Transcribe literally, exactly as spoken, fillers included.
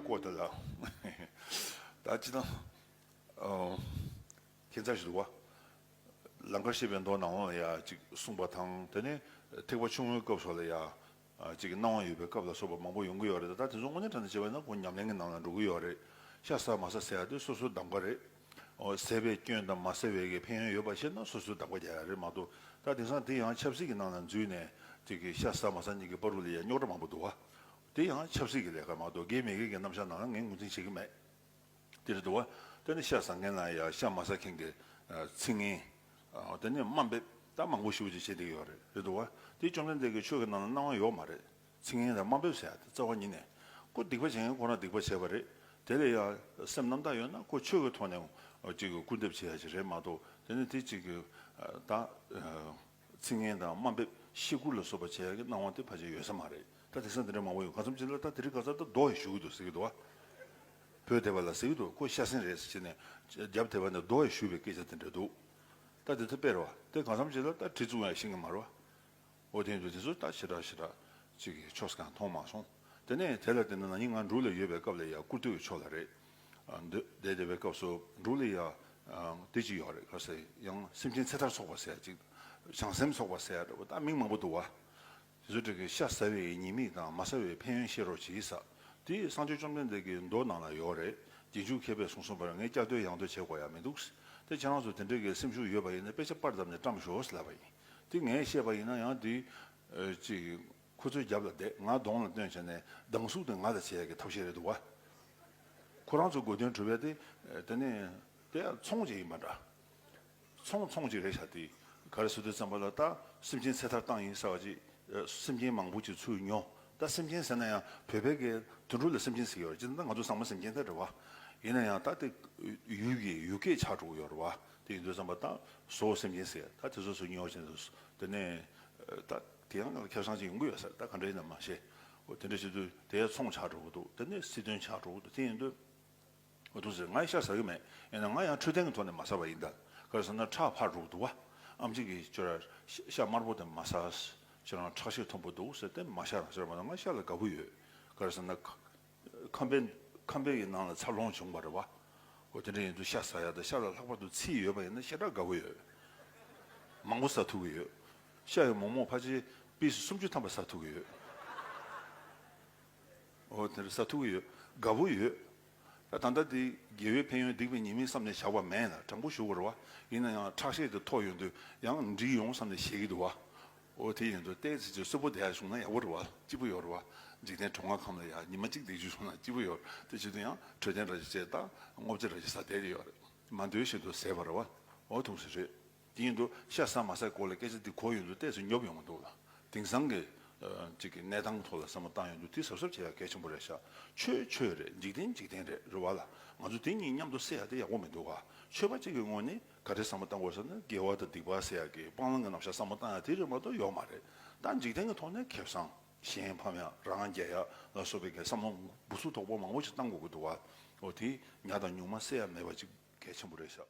ཀོ་ད་ལ། ད་ཅི་དང་། ཨོ། ཁྱད་མཚར་ཞིག་འདུག་བ། ལང་ཀར་གཤེགས་པའི་མདོ་ནང་ལ་ཡ་ཅིག་གསུངས་པ་དང་དེ་ནས་ཐེག་པ་ཆུང་ངུའི་སྐབས་སུ་ལ་ཡ། ཅིག་གི་སྣང་བ་ཡོད་པའི་སྐབས་ལ་སོགས་པ་མང་པོ་ཡོང་གི་ཡོད་རེད། ད་དེ་ཚོ་དངོས་གནས་དྲང་གནས་བྱས་པ་ཡིན་ན་ཁོ་ཉམས་ལེན་གྱི་ནང་ལ་འགྲོ་གི་ཡོད་རེད། ཤ་ཟ་མ་ཟ་ཟེར་ཡ་དེ་སོ་སོའི་གདམ་ག་རེད། ཨོ། ཟས་པའི་སྐྱོན་དང་མ་ཟ་བའི་གི་ཕན་ཡོན་ཡོད་པ་ཤེས་ན་སོ་སོའི་གདམ་ག་རྒྱག་ཡ་རེད་མ་གཏོགས། ད་དེང་སང་དེ་ཡང་ཆབ་སྲིད་ཀྱི་ནང་ལ་འཛུལ་ནས་ཅིག་གི་ཤ་ཟ་མ་ཟ་གཉིས་ཀྱི་བར་དུ་ལ་ཡ་རྙོག་དྲ་མང་པོ་འདུག་བ། དེ་ཡང་ཆབ་སྲིད་ཀྱི་ལས་ཀ་མ་གཏོགས་དགེ་མི་དགེ་གི་རྣམ་གཞག་ནང་ལ་ངས་ངོས་འཛིན་བྱེད་ཀྱི་མེད། དེ་རེད་འདུག་བ། དེ་ནི་ཤ་ཟ་མཁན་ལ་ཡ་ཤ་མ་ཟ་མཁན་གྱི་ཚིག་ངན། དེ་ནི་དམའ་འབེབས་ད་མང་པོ་ཞེ་པོ་ཅིག་བྱེད་བསྡད་ཡོད་རེད། རེད་འདུག་བ། དེ་བཅོམ་ལྡན་འདས་ཀྱི་ཆོས་ཀྱི་ནང་ལ་སྣང་བ་ཡོད་མ་རེད། ཚིག་ངན་དང་དམའ་འབེབས་ཟེར་ཡ་དེ་རྩ་བ་ཉིད་ནས་ཁོ་སྡིག་པ་བྱེད་མཁན་ཁོ་རང་སྡིག་པ་བྱས་པ་རེད། དེ་ལ་ཡ་སེམས་རྣམ་དག་ཡོད་ན་ཁོ་ཆོས་ཀྱི་ཐོག་ནས་ཅིག་གི་སྐུར་འདེབས་བྱེད་ཡ་ཅིག་རེད་མ་གཏོགས་དེ་ནི་དེ་ཅིག་གི་ད། ཚིག་ངན་དང་དམའ་འབེབས་གཤེ་སྐུར་ལ་སོགས་པ་བྱེད་ཡག་གི་སྣང་བ་དེ་ཕལ་ཆེར་ཡོད་ས་མ་རེད། ད་དེང་སང་དེ་འདྲ་མང་པོ་ཡོད། གང་འཚམ་ཅིག་ལ་ད་དེ་རིང་ཁ་སང་ད་རྡོ་ཡང་གཞུ་གི་འདུག་ཟེར་གི་འདུག་བ། བོད་སྡེ་པ་ལ་ཟེར་གི་འདུག་ཁོ་ཤ་ཟན་རེད་ཟེར་བྱས་ནས་རྒྱབ་སྡེ་པ་ནས་རྡོ་ཡང་གཞུ་བའི་སྐད་ཆ་དེ་འདྲ་འདུག་ད་དེ་ད་དཔེ་རེད་བ། དེ་གང་འཚམ་ཅིག་ལ་ད་གྲི་བཙུགས་ཡང་ཤེས་ཀྱི་མ་རེད་བ། འོ་དེ་འདུག་དེ་ཚོ་ད་ཞེ་དྲག་ཞེ་དྲག་ཅིག་གི་ཕྱོགས་སུ་གང་མཐོང་མ་སོང་། དེ་ནས་དེ་ལ་བརྟེན་ནས་ན་ནིང་ང་འབྲུག་ལ་ཡོད་པའི་སྐབས་ལ་ཡང་སྐུར་སྟོད་ཀྱི་ཕྱོགས་ལ་རེད། ཨ། འདི་བསྡད་བསྡད་པའི་སྐབས་སུ་འབྲུག་ལ་ཡ། ཨ། དེ་གཅིག་ཡོད་རེད། ག་ཟེར་ཡང་སེམས་ཅན་ཚེ་ཐར་ཚོགས་པ་ཟེར་ཡ་གཅིག་བྱང་སེམས་ཚོགས་པ་ཟེར་ཡ་འདྲ་བོ་ད་མིང་མང་པོ་འདུག་བ། དེ་ཚོ་འདྲ་གི་ཤ་ཟ་བའི་ཉེས་དམིགས་དང་མ་ཟ་བའི་ཕན་ཡོན་བཤད་རོགས་གྱིས་ཟེར། དེ་སངས་རྒྱས་བཅོམ་ལྡན་འདས་ཀྱི་མདོ་ནང་ལ་ཡོད་རེད། རྗེས་འཇུག་མཁས་པས་གསུངས་གསུངས་པར་ངས་བསྐྱར་ཟློས་ཡང་ཟློས་བྱེད་དགོས་ཡ་མི་འདུག་དེ་ཁྱེད་རང་ཚོ་དེ་འདྲ་གི་སེམས་ཤུགས་ཡོད་པ་ཡིན་ན་དཔེ་ཆ་པར་བརྡབས་ནས་བཀྲམ་ཤོག་ལབ་པ་ཡིན། དེ་ངས་བཤད་པ་ཡིན་ན་ཡང་དེ། ཨ། ཅིག་ཁོ་ཚོའི་རྒྱབ་ལ་བསྡད་ང་གདོང་ལ་སྟོན་བྱས་ནས་སྡང་ཟུག་དེ་ང་ལ་བྱེད་ཡ་གི་ཐབས་ཤེས་རེད་འདུག་བ། ཁོ་རང་ཚོ་དགོས་དོན་གྲུབ་པའི་དེ། དེ་ནས་དེ་ཡང་ཚོང་ཅིག་ཡིན་པ་འདྲ། ཚོང་ཚོང་ཅིག་རེད་ཤག་དེ་ག་རེ་ཟེར་དུས་ཙམ་པ་ལ་ད་སེམས་ཅན་ཚེ་ཐར་བཏང་ཡིན་ཟེར་བ་ཅིག་སེམས་ཅན་མང་པོ་ཅིག་ཚུར་ཉོ། ད་སེམས་ཅན་ཟེར་ན་ཡང་བོད་པའི་གི་དུད་འགྲོ་ལ་སེམས་ཅན་ཟེར་གི་ཡོད་རེད། ཅི་ད་ང་ཚོ་ཚང་མ་སེམས་ཅན་ད་རེད་བ། ཡིན་ན་ཡང་ད་དེ་ཡུལ་གྱི་ཡུལ་སྐད་ཆགས་འགྲོ་གི་ཡོད་རེད་བ། དེ་ཡིན་དུས་ཙམ་པ་ད་བཟོ་སེམས་ཅན་ཟེར་ད་དེ་ཚོ་ཚུར་ཉོ་བྱས་ནས་དེ་ནས་ད་དེ་ཡང་ཁེ་བཟང་ཅིག་ཡོང་གི་ཡོད་ས་རེད། ད་ག་འདྲ་ཡིན་ན་མ་ཤེས། འོ་དེ་འདྲ་བྱེད་དུས་དེ་ཚོང་ཆགས་འགྲོ་གི་འདུག་དེ་ནས་སྲིད་དོན་ཆགས་འགྲོ་གི་འདུག་དེ་ཡིན་དུས། འོ་ཐུགས་ཟེར་ང་ཡི་ཤ་ཟ་གི་མེད། ཡིན་ན་ང་ཡང་འཕྲོད་བསྟེན་གྱི་ཐོག་ནས་མ་ཟ་བ་ཡིན་ད། ག་རེ་ཟེར་ན་ཁྲག་འཕར་འགྲོ་གི་འདུག་བ། ཨམ་ཆི་གིས་ཁྱོད་ར་ཤ་དམར་པོ་དེ་མ་ཟ། ཁྱོད་རང་ཁྲག་ཤེད་མཐོན་པོ་འདུག་ཟེར་ཏེ་མ་ཤ་རང་ཟེར་མ་གཏོགས་ང་ཤ་ལ་དགའ་པོ་ཡོད། ག་རེ་ཟེར་ན། ཁམས་པའི་ཁམས་པའི་ཡི་ནང་ལ་འཚར་ལོངས་བྱུང་བ་རེད་བ། འོ་དེ་འདྲ་ཡིན་དུས་ཤ་ཟ་ཡ་དང་ཤ་ལ་ལྷག་པར་དུ་ཚིལ་ཡོད་པ་ཡིན་ན་ཞེ་དྲག་དགའ་པོ་ཡོད། མང་པོ་ཟ་ཐུབ་ཀྱི་ཡོད། ཤ་ཡི་མོག་མོག་ཕལ་ཆེར་པི་སི་སུམ་ཅུ་ཐམ་པ་ཟ་ཐུབ་ཀྱི་ཡོད། འོ་དེ་འདྲ་ཟ་ཐུབ་ཀྱི་ཡོད། དགའ་པོ་ཡོད། ད་ད་ལྟ་དེ་དགེ་བའི་ཕན་ཡོན་སྡིག་པའི་ཉེས་དམིགས་བསམ་ནས་བཞག་པ་མེད་ལ་དྲང་པོ་ཞུ་དགོས་རེད་བ། ཡིན་ན་ཡང་ཁྲག་ཤེད་དེ་མཐོ་ཡོང་དུས་ཡང་འགྲིག་ཡོང་བསམ་ནས་བཞེས་ཀྱི་འདུག་བ། འོ་དེ་ཡིན་དུས་ཏོག་ཙམ་ཅིག་གསོན་པོ་བསྡད་ཡ་བྱུང་ན་ཡག་པོ་རེད་བ། སྐྱིད་པོ་ཡོད་རེད་བ། འཇིག་རྟེན་གྲོང་ཁ་ཁམས་ལ་ཡ་ཉི་མ་གཅིག་བསྡད་རྒྱུ་བྱུང་ན་སྐྱིད་པོ་ཡོད་རེད། དེ་བྱེད་དུས་ཡང་འཕྲོད་བསྟེན་འདྲ་ཞིག་བྱས་དང་སྔོ་ཚལ་འདྲ་ཞིག་ཟ་བསྡད་ཀྱི་ཡོད་རེད། མ་འདོད་བཞིན་དུ་ཟས་པ་རེད་བ། འོ་ཐུགས་སུ་རེད། དེ་ཡིན་དུས་ཤ་ཟ་མ་ཟ་སྐོར་ལ་སྐད་ཆ་འདི་གོ་ཡོང་དུས་ཏོག་ཙམ་ཉོབ་ཡོང་གི་འདུག་ལ། དེང་སང་གི་ཨ་ཅིག་གི་གནས་སྟངས་ཐོག་ལ་བསམ་བློ་བཏང་ཡོང་དུས་དེ་གཟབ་གཟབ་བྱེད་ཡ་གལ་ཆེན་པོ་རེད་ཤག་ཆོས་ཆོས་རེད། འཇིག་རྟེན་འཇིག་རྟེན་རེད། རེད་བ་ལ། ང་ཚོ་དེ་གཉིས་མཉམ་དུ་བསྲེས་ཡ་དེ་ཡག་པོ་མི་འདུག་ག་ཆོས་པ་གཅིག་གི་ངོས་ནས་ག་རེ་བསམ་བློ་བཏང་དགོས་ཟེར་ན་དགེ་བ་དང་སྡིག་པ་ཟེར་ཡ་གི་སྤང་བླང་གི་རྣམ་གཞག་བསམ་བློ་བཏང་ཡ་དེ་རེད་མ་གཏོགས་ཡོད་མ་རེད། ད་འཇིག་རྟེན་གི་ཐོག་ནས་ཁེ་བཟང་གཞན་ཕམ་ཡ་རང་རྒྱལ་ཡ་ལ་སོགས་པའི་གི་བསམ་བློ་འབུ་ཚུགས་དོག་པོ་མང་པོ་ཞིག་བཏང་དགོས་ཀྱི་འདུག་ག་འོ་དེ་ཉག་དང་ཉུང་མ་བསྲེས་ཡ་མེད་པ་ཅིག་གལ་ཆེན་པོ་རེད་ཤག